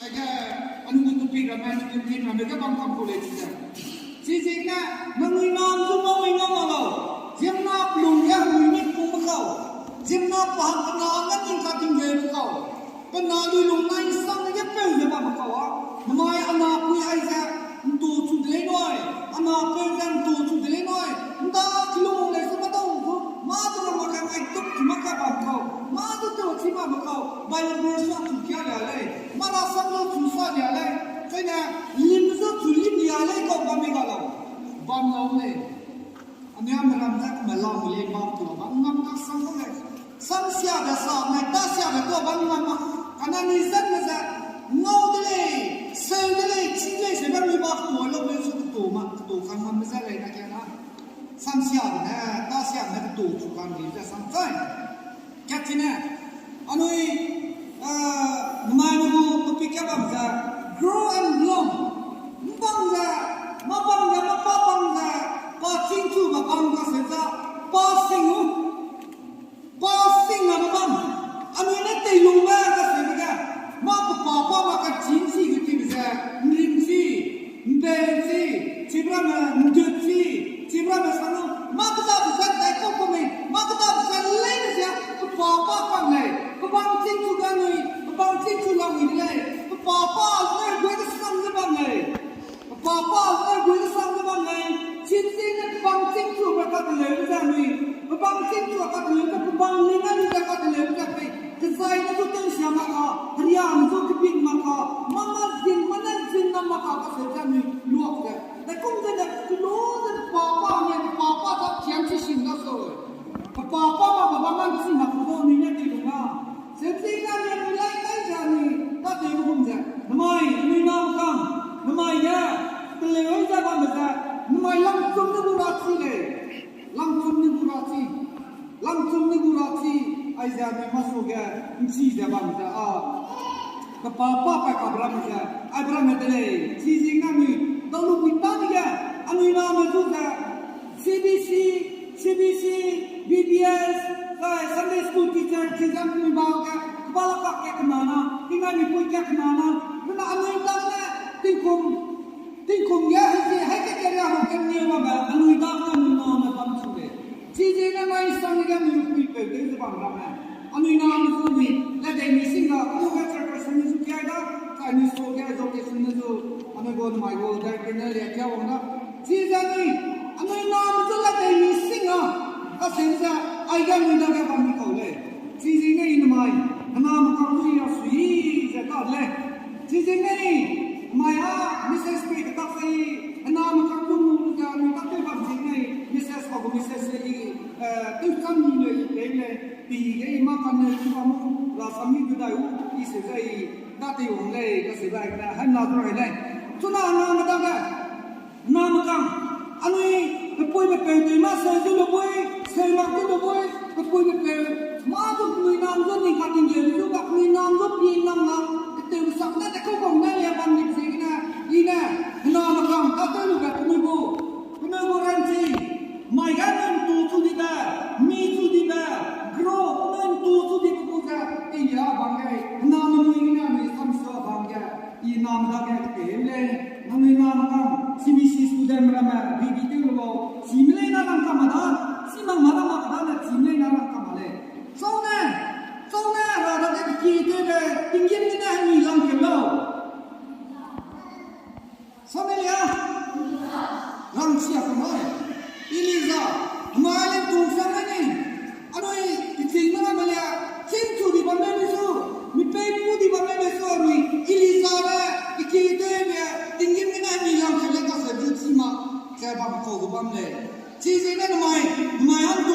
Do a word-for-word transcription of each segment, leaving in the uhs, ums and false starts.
Ge, anui gu topic ramme, anui gu theme ramme ge bam kam ku lei chi ze. Chiziegene, nangnui name zu ngau mei ngau mak lau. Ziemmena pelung ge anui ni pungbe kau. Ziemmena pa hang kena ne ning ka tinggeube kau. Pe na lui lung nai nsang ge peu ze bamme kau a. Namai a napui aize, ntu chu de lei nui. A napeu ze ntu chu de lei nui. Nda kilung lei su ma dau gu. Mâ du ra ma ka ngai tuk chu ma ka bam kau. Mâ du teu chi bamme kau. Bible verse a chu kia lia lei. Mâ rasam du chu sa lia lei. Chine, lim zu chu lim lia lei kau bam mi ga lau. Bam lau lei. Anui a meram ze keme lau mi lei bam tu bam ngam kasang gu lei. Samsiabe sa, mai tasiabe tu bam ngam ma. Kane anui zat me ze, ngau de lei, seu de lei, chi lei, ze bam mi ba ketu lau lei su ketu ma, ketu kang ngam me ze lei na kia na. Samsiabe ne, tasiabe ne ketu chu kang di ze sam chai. Kat chine, anui, eh, namai ne gu topic ge bam ze, grow and bloom. Mbang ze, mâ bang ze, mâ pa bang ze, pa chîngchu ba bang kaseu ze, pa sing u. Pa sing a ba bam. Anui ne teilungbe kaseube ge, mâ pe pa pa ma kachîngchi ge tibe ze, nrimchi, mbeuchi, chiramme ndutchi, chiramme sanu, mâ kedabe ze dai kau kau mei, mâ kedabe ze leine ze, pe pa pa kam lei, pe bang chîngchu ga nui, pe bang chîngchu lau mi de lei, pe pa pa ne gui kesang ze bam lei. Pe pa pa ne gui kesang ze bam lei, chîngchi ne pe bang chîngchu ba kateleube ze nui, pe bang chîngchu a kateleube pe bang ling a lu ze kateleube ze pei, kezai ne zu tewsia mak ka, heriame zu kebing mak ka, mâ mâ zin, mâ ne zin na mak ka kaseu ze nui luak ze. Dai kum ze ne kelu ze pe pa pa ne, pe pa pa za kiam chi sing da sui. Pe pa pa ma pe bam man chi mak ku nui ne teilung a. Seuchi ga ne nui lai kai ze nui, tatewbe gum ze. Namai, nui name kang, namai ge, teleu ze bamme ze, namai langchum ne gu rachi lei. Langchum ne gu rachi. Langchum ne gu rachi, aize anui masuge, nchi ze bam ze a. Pe pa pa pa kabe ramme ze, aibe ramme de lei, chiziegene anui, daulupui tâ dege, anui name zu ze, C B C, C B C, B B S, zai Sunday school teacher, chizam mi ba ge, keba la kak ke kena na, tingna mi pui ke kena na, kena anui dang ne, tingkum, tingkum ge, hezi, hai ke keria ru kemni bamme, anui dang ne anui name bam chu lei. Chiziegene nai sang ge anui pui peu de ze bam ramme. Anui name zu nui, ladei mi sing ga, anui ge chairperson ne zu kiai da, zai anui school ge exhortation ne zu, anui gu namai gu director ne lia kia wang da. Chize anui, anui name zu ladei mi sing a, kaseu ze, aige anui dage bam mi kau lei. Chiziegene i namai, hename kang zu i a sui ze ka de lei. Chiziegene i, mai a, message pei ketak ze i, hename kang zu mu ze anui tak tew bam ziegene i, message kau gu message ze i, eh, tew cham ni lei, i pei lei, pi ge i mâ kane chu bam u, rasam mi du dai u, i seu ze i, da tei wang lei, kaseu dai ne, hai na du rai lei. Chuna hename dage, name kang, anui, pepui pepeu tew mâ seu zu lu bui, seu mak zu lu bui, pepui pepeu, mâ zu penui name zu ning ka tinggeu zu ga penui name zu pi nang la, ketew sak ne de kau bam ne lia bam dik ziegene, i ne, hename kang, ka tew lu be penui gu, penui gu ranchi, mai ge nui ntu chu dibe, mi chu dibe, grow, nui ntu chu dibe gu ze, i lia bam ge, hename mui gene anui samsua bam ge, i name dage ketei lei, nangnui name kang, C B C student ramme, B B tew lu lau, chime leina rang kam ma da, chi nang ma da ma da ne chime leina rang kam ma lei. Sau ne, sau ne, ra dage ki tew le, tinggîm gene hemi lang keu lau. Sau ne lia? Rangsia kemai. Elija, mai le tung sang ne ni. Anui, i ching na ma lia, chîngchu di bamme le su, mi pei pu di bamme le su anui, Elija le, i ki tew le, tinggîm gene hemi lang keu le kaseu zu chi ma, ze bam kau gu bam lei. Chiziegene namai, namai hang tu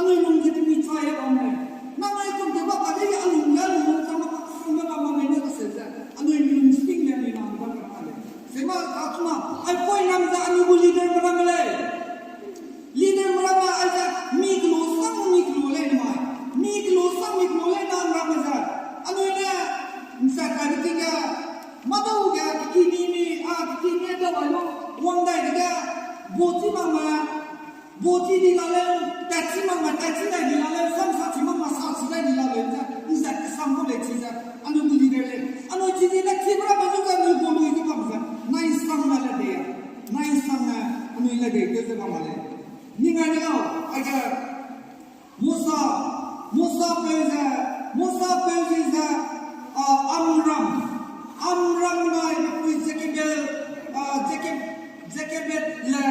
Anui lung ge temi chai e bam lei. Nang ai kum te ba ka dei, a lung ge a lung chang ma ka sangme bam bam lei ne kaseu ze. Anui lung sting le anui nang bam ra lei. Sema ka chuna, ai poi nam ze anui gu leader me ramme lei. Leader me ramme aize, mi kelu sang mi kelu lei namai. Mi kelu sang mi kelu lei nang ramme ze. Anui ne, nsa kai de ting ge, madau ge, keki ni mi, a, keki ni dau ai lu, wang dai de ge, bochi makme, bochi di la leu, tatchi makme, tatchi dai di la leu, sam sa chi makme, sa chi dai di la leu ze, nsa kesang gu lei chi ze, anui gu leader lei. Anui chi di ne chi bra ba zu ze anui gu lui ze bam ze, nai sang na le dei a. Nai sang ne, anui le dei keu ze bam lei. Ning ai ne lau, aige, Mosa, Mosa peu ze, Mosa peu ze ze, a, Amram, Amram nai pepui Jekebel, a, Jeke-, Jekebed le,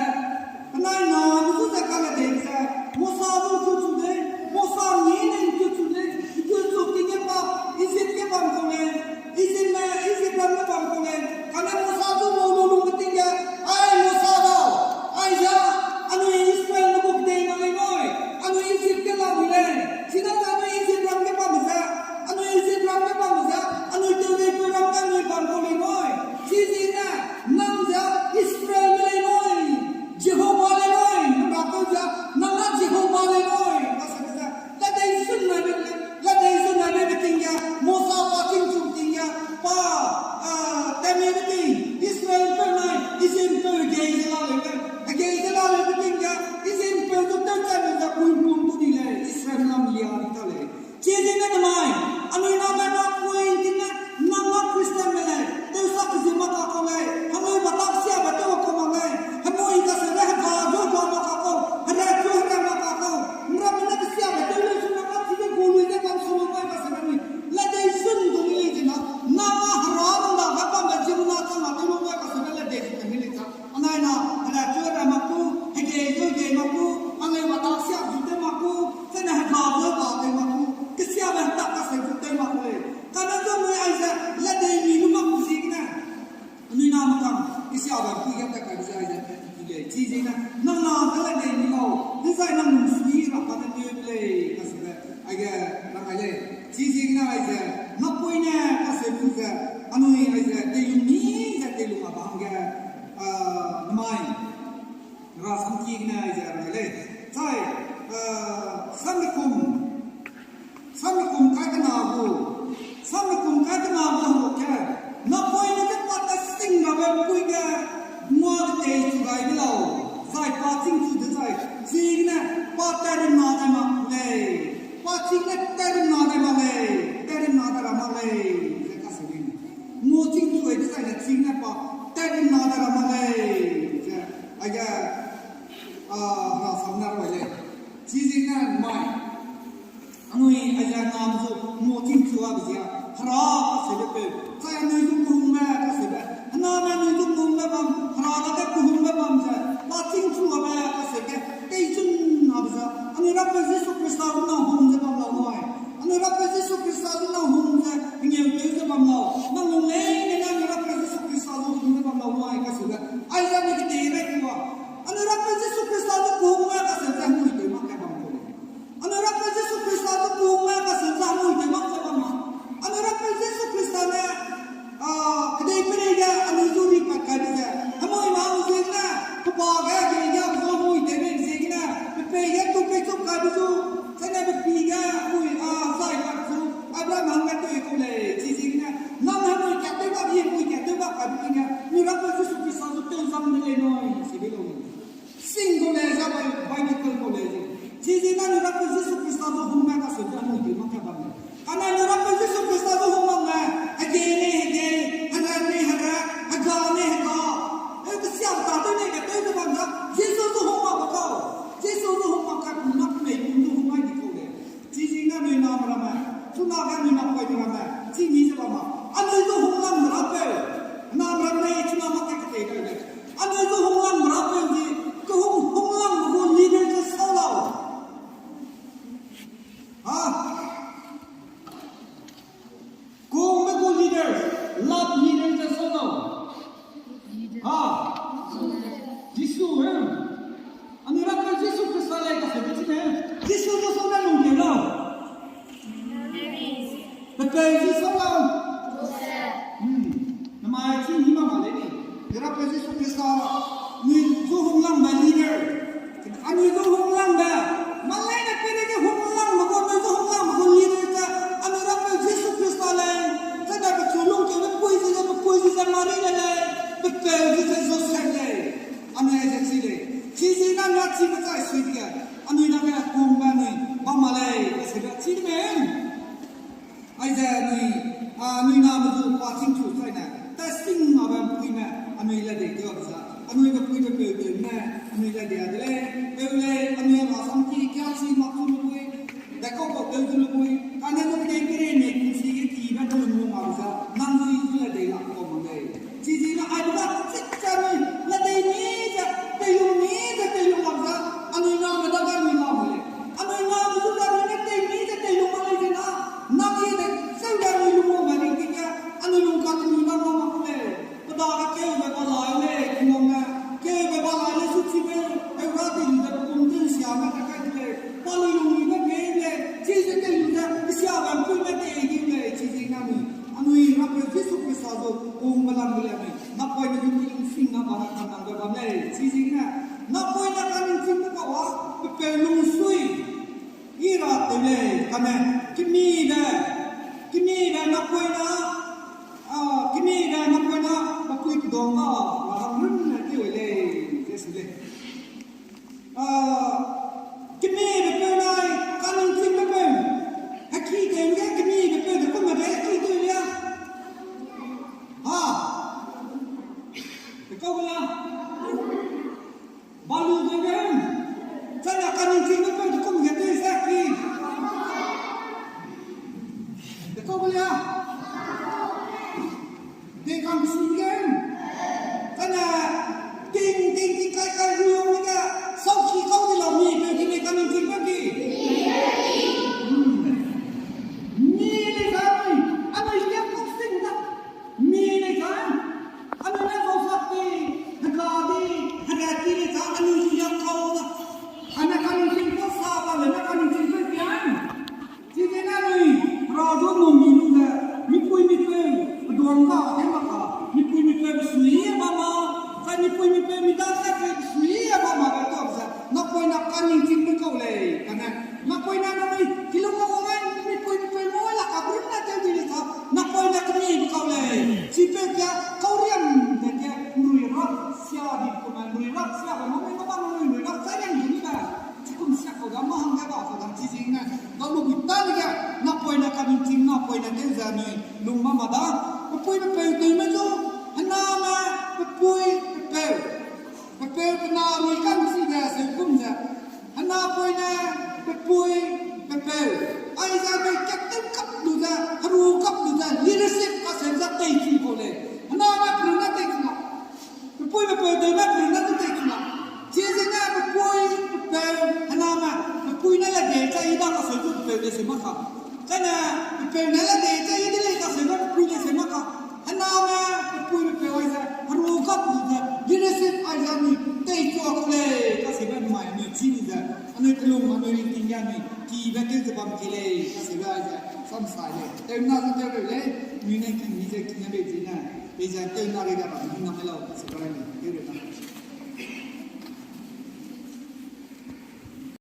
penai na lu zu ze kale dei ze, Mosa zu chu chu dei, Mosa ni ne chu chu dei, chu chu ting ge pa, Ijip ge bam kau lei, Ijipme, Ijip ram ge bam kau lei, kane Mosa zu lu lu lu ting ge, ai Mosa dau, aize, anui Israelme gu kedei mak lei nui, anui Ijip ge la di lei, chidau ze anui Ijip ram ge bam ze, anui Ijip ram ge bam ze, anui tew lei peu ram ge anui bam kau lei nui, chizene, nang ze Israelme lei nui, Jehova lei nui, nang ra kau ze, nang a Jehova lei nui, kasebe ze, ladei sun nai be, ladei sun nai be ting ge, Mosa pa chîngchu ting ge, pa, a, temi be ting, Israelpeu nai, Ijipme hegei ze la lei be, hegei ze la lei be ting ge, Ijipme zu tewchai lu ze puimpum tu di lei, Israel nam lia di ta lei. Chizene namai, anui name napui ting ge, nang a Christianme lei, tewsa kezie mak ka kau lei, hemui batak siabe tew kau mak lei, hemui kaseube hega zu ga mak ka kau, hera chu hera mak ka kau, nramme ne kesiabe tew lei su nang a chige gu lui ze bam su lu mai kaseube ni, ladei sun du ni lei ze na, nang a hera nang dage bambe ziemmena chang a tew lu mai kaseube ladei ze temi lei za. Anai na, hera chu hera mak ku, hegei zu hegei mak ku, anui batak siak zu tew mak ku, zene hega zu hega tew mak ku, kesiabe hetak kaseu zu tew mak ku lei. Kane zu anui aize, ladei mi lu mak ku ziegene. Anui name kang, kesiabe pui ge tat kai ze aize, i lei, chizene, nang na ze ladei mi lau, dezai nang lungsui ra kane tew lei, kaseube, aige, rang ai lei. Chizene aize, napoine, kaseu lu ze, anui aize, teilung mi ze teilung a ba hangge, a, namai, rasam ki gene aize rang lei. Zai, a, samlekum, samlekum kai kena gu, samlekum kai kena gu hangge, napoine ge pa ta sing rabe pui ge, ngua ketei chu gai de lau, zai pa chîngchu dezai, chigene, pa tatrimna dai mak lei, pa chigene tatrimna dai mak lei, tatrimna dai ra mak lei, ze kaseu lei. Ngua chîngchu ai dezaine chigene pa tatrimna dai ra mak lei, ze, aige, a, rasam ne rang lei. Chizene mai, anui aize nam zu ngua chîngchu a be zia, hera kaseube peu, zai anui zu kehungbe kaseube, hename anui zu kehungbe bam, hera dage kehungbe bam ze, pa chîngchu a be kaseu ge, teichun a be za, anui Rapeu Jisu Khrista zu nang hung ze bam lau nui. Anui Rapeu Jisu Khrista zu nang hung ze, hengeu tew ze bam lau. Nang lung leine ne anui Rapeu Jisu Khrista zu hung ze bam lau nui kaseube. Aize anui ketei rai ku a. Anui Rapeu Jisu Khrista zu kehungbe kaseu ze hemui tew mak ka bam kau lei. Anui Rapeu Jisu Khrista zu kehungbe kaseu ze hemui tew mak ze bam a. Anui Rapeu Jisu Khrista ne, a, kedei perei ge anui zu ri pat kaibe ze, hemui ma hang ziegene, peba ge hegei ge zu hemui tewbe ziegene, pepei ge tu peichuk kaibe zu, zene pepi ge hemui, a, zai pat zu, Abraham hangge tew kau lei, chiziegene, nang hemui kat tew bak, i hemui kat tew bak kaibe ting ge, anui Rapeu Jisu Khrista zu tew zam de lei nui, si de lau. Sing kau lei ze, Bible kau lei ze. Chiziegene anui Rapeu Jisu Khrista zu hungme kaseu ze hemui tew mak ka bam lei. Kane anui Rapeu Jisu Khrista zu hung makme, hegei nei hegei, hera nei hera, hega nei hega. Eu kesiam ta tew nei ka tew ze bam da, Jisu zu hung mak ba kau. Jisu zu hung mak ka pum mak mei pum zu hung mai di kau lei. Chiziegene anui name ramme, chunage anui napoine ramme, chimi ze bam ma. Anui zu hunglang rapeu, name ramme chuna mak ka ketei kai lei. Anui zu hunglang rapeu di, kehung hunglang gu leader ze sau lau. A, Rapeu Jisu lam. Hmm. Namai chi ni ma ma lei ni. Rapeu Jisu Khrista, anui zu hunglangbe leader. Anui zu hunglangbe. Malei ne pere ge hunglangbe gu, anui zu hunglangbe gu leader ze. Anui Rapeu Jisu Khrista lei. Zai ne pechu lungkeube pui zi ze, pepui zi ze Mari le lei. Pepeu zi ze Joseph lei. Anui ze chi lei. Chi zi na na chi pe chai sui ge. Anui na ge kungbe anui bam ma lei. Ze se ga chi de me. Aize anui, a, anui name zu pa chîngchu chai ne, testing abe mpuime, anui le dei tew ze, anui mepui mepeu tewme, anui le dei a de lei, peu lei, anui a rasam ki kia chi mak chu mepui, de kau kau tew zu mepui, kane nu dei kere ne kum si ge kibe du lung mak ze, nang zu zu le dei lak kau mak lei. Chiziegene aibe ga chit ze anui, le dei mi ze, teilung mi ze, teilung mak ze, anui name dage anui name lei. Anui name zu ze anui ne tei mi ze, teilung mak lei ze na, nang i de, seu de anui lung mak lei ting ge, anui lung ka anui name mak lei. Pe dage keube ba lai lei, Tingwang ne, keube ba lai lei su chibe, heu ra ting ze pe kum ting siame ka kai de lei, pa lui lung mi ne pei lei, chize teilung ze, kesiabe mpuime tei di lei, chiziegene anui, anui Rapeu Jisu Khrista zu, kungbe lam de lei anui, napoine lungki lungsing na ba na kanangbe bam lei, chiziegene, napoine kaningchingbe kau a, pepeu lungsui, i ra tew lei, kane, kemibe, kemibe napoine, a, kemibe napoine, pepui pedong ga, a, hangrum ne tew lei, ze su lei. A, kemibe peu nai, kaningchingbe peu. Heki tew ge kemibe peu de kumme de heki tew lia. Ha. De kau lia. Balu de ge. Chana kaningchingbe peu de kumme de tew se ki. De kau lia. Dei kang si ge. Kane, ting, ting, ting, kai, kai, ruyong ge, sauki kau de lau mi, pe ki, dei kang ting pe ki. Mi lei kai, anui liak kau sing da. Mi lei kai, anui ne zau sak di, heka di, heka di lei kai, anui liak kau da. Ane kang ting kau sa ba le, ne kang ting pe ki. Chizene anui, Hera zu num mi lu ze, mipui mipeu, peduang ga tew mak ka, mipui mipeu besuiyi bam ma, zai mipui mipeu mi dage ze besuiyi bam ma ge tau ze, napoine kaningchingbe kau lei, kane, napoine nanui, kilung ga wang ai, mipui mipeu mui la ka brun ne tew di lei ta, napoine kemibe kau lei, chipeu ge, kauriam de ge, nrui rak sia di kume, nrui rak sia be, mami mama nrui, nrui rak zai liang di ni be. Chikum sia kau da mâ hangge ba kau da chiziegene, ga lu gui ta dege, napoine kaningching, napoine tew ze anui lung bam ma da. Pepui pepeu tewme zu, hename, pepui, pepeu. Pepeu pena rui ka'nchibe seu kum ze. Henapoine, pepui, pepeu. Aize anui kat tew kap lu ze, heru kap lu ze, leadership kaseu ze teichu kau lei. Hename perunne teichu la. Pepui pepeu tewme perunne du teichu la. Chiziegene pepui, pepeu, hename, pepui ne le dei chai i da kaseu zu pepeu lei seu mak ka. Kane, pepeu ne le dei chai i de lei kaseu ze pepui lei seu mak ka. Hename, pepui pepeu aize, heru kap lu ze, leadership aize anui teichu kau lei kaseube mai anui chi lu ze, anui telung anui ringting ge anui kibe tew ze bam kei lei kaseube aize, samsai lei. Tewna ze tew reu lei, anui ne king mi ze king ne bei zene, peize tewna rei ga ra mi nam lau kaseube anui tew reu na.